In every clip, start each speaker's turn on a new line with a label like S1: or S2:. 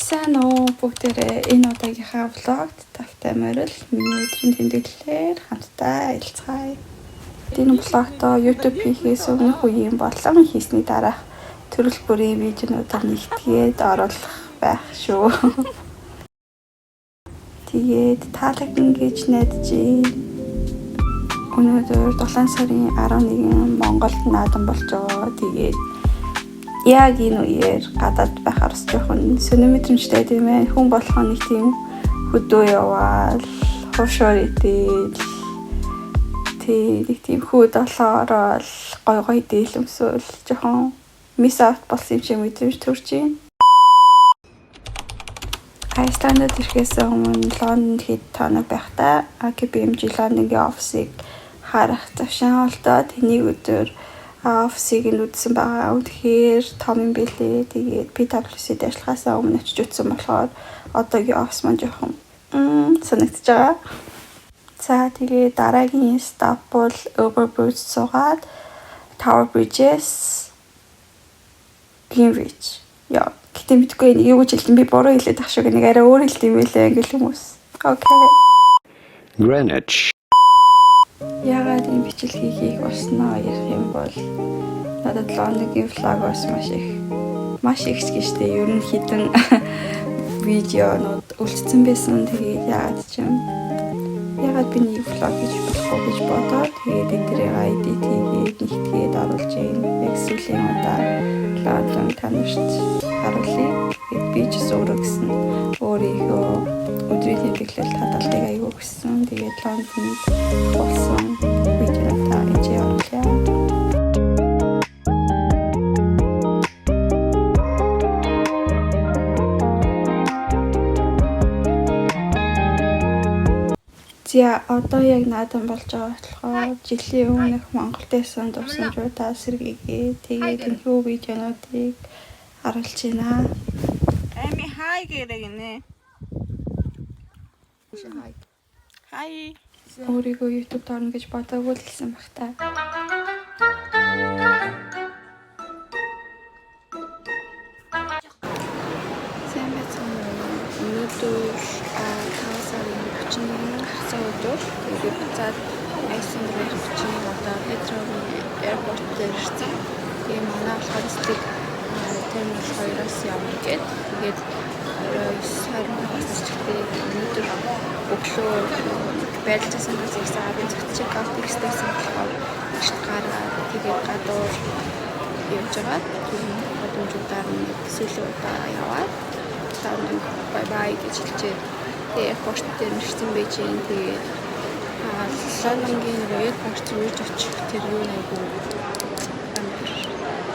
S1: Сайн уу, бүгдээрээ энэ удаагийнхаа vlog т тавтай морил миний өдрийн тэмдэглэлээр хамтдаа аялцгаая. Энэ vlog тоо YouTube хийхээс өмнөх үеийн болон хийсний дараах төрөл бүрийн видеонуудаар нэгтгээд оруулах байх шүү. Тэгээд таалагдана гэж найдаж байна. Өнөөдөр 7 сарын 11 Монголд наадам болж байгаа. Тэгээд яг энэ үеэр гадаад байхаар бас жоохон сонин мэдрэмжтэй тийм ээ. Хүн болгоо нэг тийм хөдөө яваал, хуушуур идэл, тий, нэг тийм хүүд олоорол гой гой дээл өмсөөл жоохон miss out болсон юм шиг мэдрэмж төрж байна. Айсландад ирэхээс өмнө Лондонд хэд хоног байхдаа KPMG Лондонгийн офисыг харах завшаан олдоод нэг өдөр офисыг нь үзсэн байгаа. Үнэхээр том юм билээ. Тэгээд PwC-д ажиллахаасаа өмнө очиж үзсэн болохоор одоогийн офис маань жоохон санагдчихж байгаа. За, тэгээд дараагийн stop бол Uber Bridge суугаад Tower Bridge-с Greenwich. Яа, гэтээ мэдэхгүй юу гэж хэлсэн, би буруу хэлээд ах шиг, нэг арай өөр хэлт юм билээ англи хүмүүс. Okay.
S2: Greenwich.
S1: Яагаад энэ бичлэгийг хийх болсноо ярих юм бол надад Лондонгийн vlog бас маш их, маш их ч гэжтэй ер нь хэдэн видеонууд үлдсэн байсан. Тэгээд яагаад ч юм, яагаад би нэг vlog хийж болохгүй гэж бодоод, тэгээд эдгээрээ edit хийгээд нэгтгээд оруулж байна. Яг сүүлийн удаа Лондон та нарт харуулъя. Тэгээд би ч бас өөрөө гэсэн өөрийнхөө өдрийн тэмдэглэл хадгалахыг аягүй хүссэн. Тэгээд Лондонд болсон видеонуудаа ичээ оруулъя. За, одоо яг наадам болж байгаа болохоор жилийн өмнөх Монголд байсан дурсамжуудаа сэргээгээ. Тэгээд энэхүү видеонуудыг харуулж байна.
S3: Ами, hi гэрэг нэ. Hi. Hi.
S1: Өөрийгөө YouTube-д орно гэж бодоагүй л хэлсэн байх та. Сайн байцгаана уу? Өнөөдөр 5 сарын 31 хагас өдөр. Тэгээд буцаад Айсланд руу явах 31 удаа Heathrow-гийн airport дээр ирсэн. Тэгээ манай болохоор нислэг терминал 2-оос явна гээд. Тэгээд орой 9:25-аас нисчихтэй. Өнөөдөр өглөө байрлалын газар ирсэн 10 цагт check out хийхсэн болохоор эрт гараад, тэгээд гадуур явж байгаа. Тэр гудамжуудаар нэг сүүлийн удаа яваад Лондон bye bye гэж хэлчихэд тэгээ airport дээр нэрсэн байж гин. Тэгээд Лондонгийн нэг airport руу ирж очих тэр юу нэг амар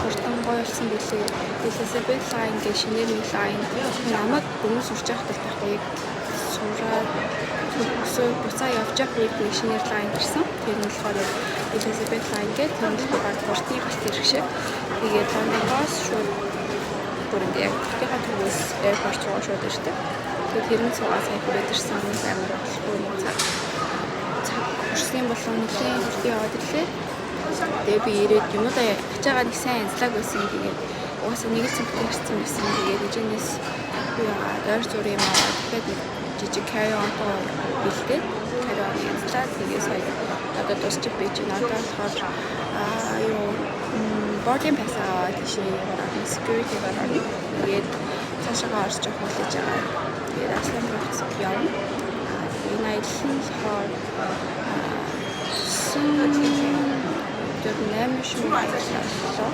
S1: хурдан гоё болсон билээ. Elizabeth Line гэх шинээр нэг line намайг өмнө сурч байхад л байхгүй, яг сураад төгсөө буцаа явж явах үед нэг шинээр line гарсан. Тэр нь болохоор яг Elizabeth Line гэх, тэр нь болохоор хурдны галт тэрэг шиг. Тэгээд Лондоноос шууд бүр ингээ яг хотынхаа төвөөс airport руу шууд ирдэг. Тэгээд тэрэн суугаа сая хүрээд ирсэн, амар болохгүй нэг цаг цаг хурсан болон нэлээд хурдан яваад ирлээ. Тэгээ би ирээд юмудаа ачаагаа нэг сайн янзлааг байсан. Тэгээд угаасаа нэг л цогтой ирсэн байсан. Тэгээд эжэнээс юу яагаад ойр зур юм аваад, дахиад нэг жижиг carry on тоо бэлдээд carry on янзлаа. Тэгээ сая одоо дуусчих би чинь одоо болохоор юу boarding pass аваад тийшээ яваад security гараад, тэгээд цаашаагаа орж явах хүлээж байгаа. Тэгээд Айсланд руу явна. Энэ аялал нь болохоор өдөр 8 шөнө аялал боллоо.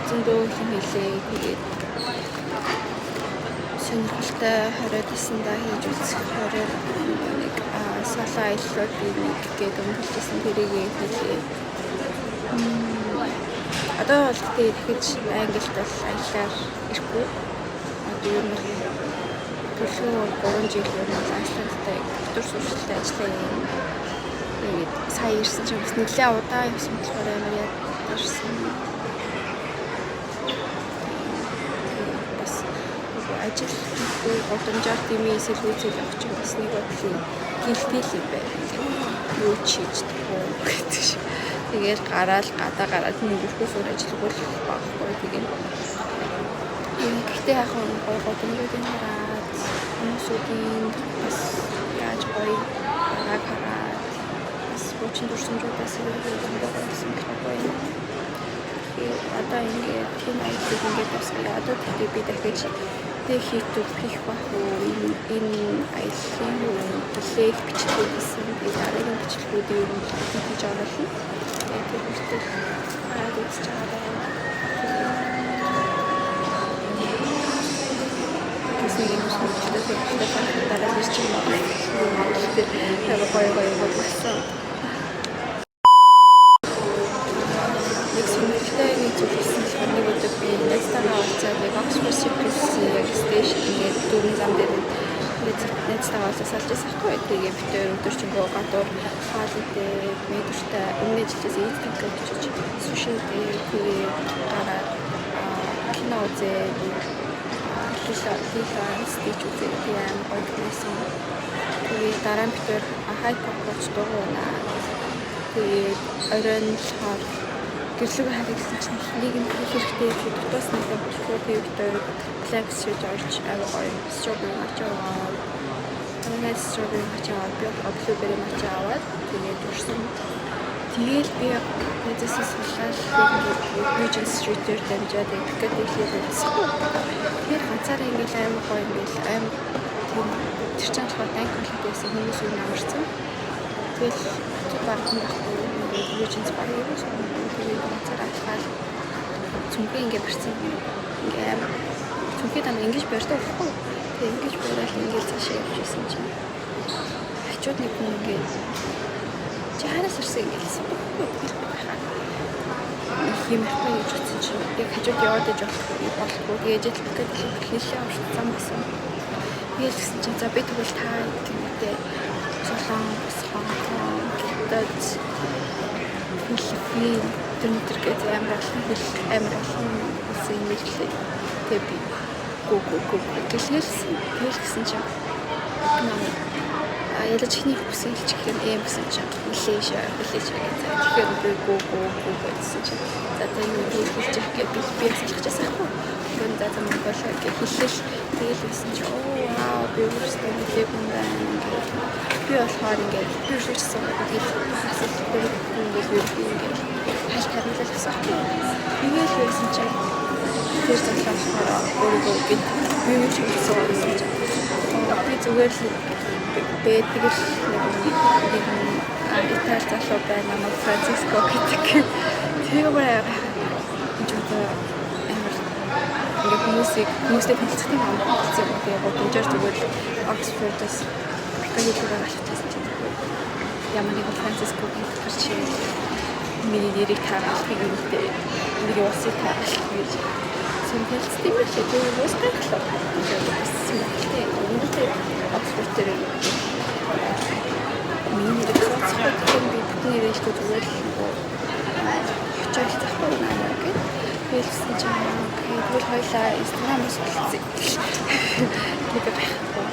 S1: Зөндөө юм хийлээ. Тэгээд сонирхолтой 20 насндаа хийж үзэх 20 нэг solo аяллуудын нэг гээд өмнө хэлжсэн, тэрийг хийлээ. Одоо бол гэтээ дахиж Англид бол аяллаар ирэхгүй. Одоо ер нь төлхөө 3 жил ер нь бол Айсландтай дотор сурчлалтай ажиллаа юм. Тэгээд сая ирсэн чинь бас нэлээд удаа явсан болохоор амар ядарсан. Бас ажил хийхгүй гудамжаар дэмий сэлгүүцэл явах чинь бас нэг бодлын гинэлтэй л юм байна. Юу ч хийж чадахгүй гэдэг шиг. Тэгээд гараал гадаа гараад мөнгөрхөө сур ажиллахгүй л байхгүй. Тэгээд гэхдээ яг гой гудамжуудын хараад Хүмүүсүүдийн бас яаж гоё байгааг хараад бас хуучин дурсамжуудаас зөндөө гоё болсон болохоор гоё. Тэгэхээр одоо ингээд тийм аяллыг ингээд дуусгая. Одоо тэгтээ би дахиж тэг хийх хийх байх уу? Энэ аяллын юу нэлээх бичлэг хийсэн. Би дараагийн бичлэгүүдийг ер нь хийж оруулна. Тэгээд тэр хүртэл хараад үзэж байгаа. Бас нэг юм сонирхолтой сонирхолтой дараа ирж байгаа. Монгол дээр амар гоё гоё юм болсон. Нэг сонирхолтой нэг зүйл болсон болохоор нэг өдөр би найзтайгаа уулзаад яг Oxford Circus яг station ингээд дөрвөн зам дээр найзтайгаа уулзаад салж байсан байхгүй. Тэгээ бид хоёр өдөржингөө гадуур хоол идээд, миний дуртай өмнө жилээс Eat Tokyo очиж суши идээд, тэгээд гараад кино үзээд, Lilo and Stitch үзээд, тэгээ амар гоё байсан. Тэгээд дараа нь бид хоёр Hyde Park очиж дуугүй унаа. Тэгээд оройн болохоор гэрлүүгээ харагдсан чинь нэг юм хийх хэрэгтэй юм шиг дутаас нэг юм болохгүй. Тэгээд бид хоёр Blanks шиж орж амар гоё strawberry matcha аваад, манай strawberry matcha аваад, би blueberry matcha аваад тэгээд урсан. Тэгээл би найзаасаа суллаад яг ингээд Regent Street дээр дамжаад яг Piccadilly явсан. Тэгэхээр ганцаараа ингээд амар гоё ингээд амар тийм тэр чинь болохоор bank holiday байсан, хүмүүс юу намарсан. Тэгэл хотод баг хүн байхгүй, ингээд Regent баг юу тэгээд ганцаараа алхаал цүнхээ ингээд барьсан. Ингээ амар цүнхээ дандаа ингэж барьдаг байхгүй. Тэгээ ингэж бариад ингээд цаашаа явж исэн чинь хажууд нэг хүн ингээд "Чи хаанаас ирсэн?" гэж асуудаг байхгүй. Тэгэл би байхаа юм ярихгүй гэж утсан чинь яг хажууд яваад иж болохгүй болохгүй. Тэгээд жил Piccadilly нэлээд урт зам байсан. Тэгэл гэсэн чинь за би тэгвэл та гэмтэй Солонгос, Хонконг, Хятад, Филиппин тэр мэтэр гэж амар олон хэл, амар олон улсын мэдлээ. Тэгээ би гү гү гү гэл хэлсэн. Тэгэл гэсэн чинь намайг ядаж ихний хүсэн хэлчих юм эм гэсэн чинь Malaysia, Malaysia гэж. Тэгэхээр би гү гү гү гэсэн чинь за за юу хэлчих гэж би би салгачаасан ахгүй. Тэгэхээр за за Монголиа гэж хэлэл тэгэл байсан чи оо вау, би өөрөөсөө хэлээгүй юм байна ингээд. Би болохоор ингээд би өөрчлөсөн тэгэл асуулт ингээд юу ингээд хальт хариулал гэсэн ахгүй. Тэгэл байсан чинь тэр залуу болохоор өөрийгөө бид би юу ч хэлсэн гэсэн чинь би зүгээр л байдаг л нэг Итали залуу байна, намайг Франциско гэдэг. Тэр бүр энэ одоо амар ингээ хүмүүсийг хүмүүстэй танилцах юм амар болсон юм. Тэгээ гудамжаар зүгээр л Оксфордоос Piccadilly-г алхажсэн чинь ямар нэгэн Франциско гэх гарч ирэл миний нэрийг таагалахыг юмтэй нэг улсыг таагалах гэж сонирхолтой юм шиг. Тэр бас гайхлаа. Тэгээд бас сонирхолтой. Өнөөдөр Оксфорд дээр миний нэрийг асуухгүй, тэгэхээр би бүтэн нэрээ хэлэхгүй, зүгээр л нөгөө очоод хэлэхгүй намаа гэд. Хэлсэн чинь okay, тэгвэл хоёлаа Instagram-аас болцсон. Тэгээд байхгүй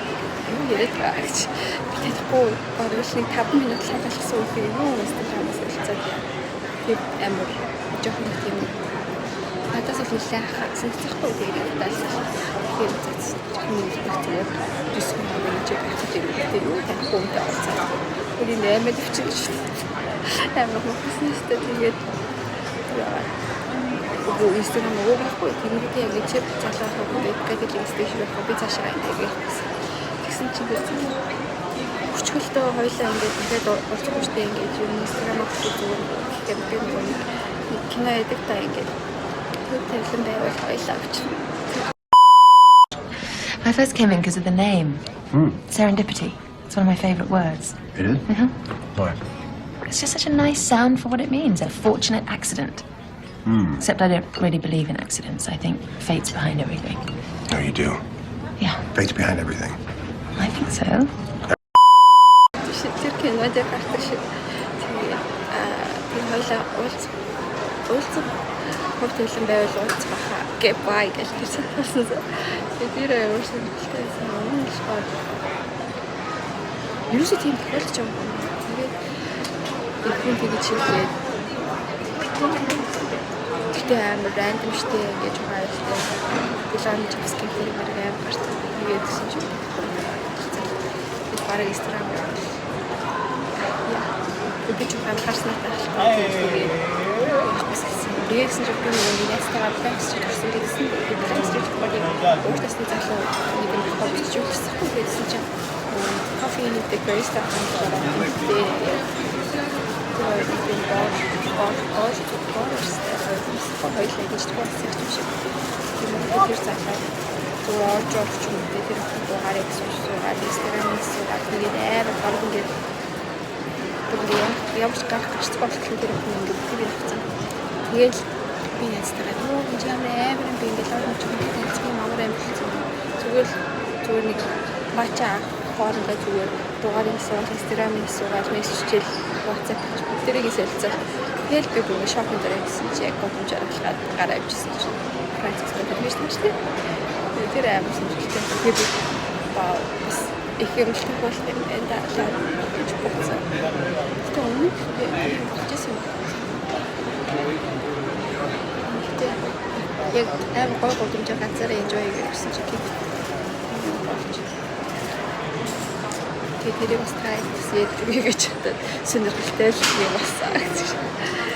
S1: юу яриад байгаа гэж би танихгүй бараг л нэг 5 минут хадгалсан үгийг юу Instagram-аас болцоод яа. Тэгээд амар жоохон тийм надаас бол нэлээд санагдахгүй, тэгээд надаас тэгэхээр жоохон нэг зүгээр жүсгэн гэж байх гэж юм. Тэгээд юу танихгүй хүнтэй уулзаад үний 8 өвчин гэж амар хөвсөн шүү дээ. Тэгээд үгүй Instagram нөгөө байхгүй. Тэнгүүдээ яг чип залуу хөө гэдэг station байхгүй, би цаашаа ингээд гэсэн. Тэгсэн чинь тэр өчгөлтөө хоёлаа ингээд дахиад уулзахгүй штэ, ингээд юу Instagram авах зүгээр гэхээр би нөгөө нэг кино яадаг та ингээд төв тавилан байвал хоёлаа өчнө.
S4: I first came in because of the name. Serendipity. It's one of my favourite words.
S2: It is? Mm-hmm. Why?
S4: It's just such a nice sound for what it means, a fortunate accident. Except I don't really believe in accidents. I think fate's behind everything.
S5: No, you do.
S4: Yeah,
S5: Fate's behind everything.
S4: I think so.
S1: Тэр кино дээр гардаг шиг. Тэгээ тэр хоёлаа уулзах хөв тавилан байвал уулзах баха гэ бай гэж тэр болсон. Тэгээ тэр амар сонирхолтой байсан. Өмнө нь болохоор ерөөсөө тийм тохиолдож байгаа юм. Тэгээд тэр хүн тэгэж хэлээд Гэхдээ амар random штэ, ингээд жоохон аюултай. Лорен Чавскийн тэр мэрэг амар гарсан. Тэгээд гэсэн чинь тэгээд бараг Instagram яа. Би жоохон амар харснаатай тэгээд бас хэлсэн. Тэгээд гэсэн чинь би нөгөө найзтайгаа Bank Street орсон гэсэн. Тэгээд Bank Street болохоор өөр насны залуу нэг юм кофе бичүүлсэн. Тэгсэн чинь кофе нэгдэг бариста хамт тэгээд тэр боор боор боор боор хоёулаа гэж болсон юм шиг. Тэр тэр залуу зүгээр орж орч юм дээ, тэр охин дугаарыг суугаад, Instagram-ыг суугаад, тэгээд амар баг ингээд тэр ямар ч гарах гарцгүй болохоор тэр охин ингээд тэр явцсан. Тэгэл би найзтайгаа нөө энэ ямар амар юм бэ, ингээд лорн ч юм танилцсан юм амар амар болсон. Зүгээр л зүгээр нэг матча хоорондоо зүгээр дугаарыг суугаад, Instagram-ыг суугаад, мессежэл, WhatsApp гэж бүгдээрээ солилцоод, тэгэл би бүр shopping дээр гэсэн чи яг гудамжаар алхаад гараа авчихсан чинь Франциско тэр биш тийм. Тэр амар сонирхолтой. Тэгээ би бас их юм л тохиолдсон юм байна да гэж бодсон. Гэтэ өмнө болчихсон юм. Гэтэ яг амар гой гудамжаар ганцаараа enjoy гэсэн чи гэх болж. Тэгээ тэрийг бас та бас ядж үгүй гэж бодоод сонирхолтой л юм болсон гэж.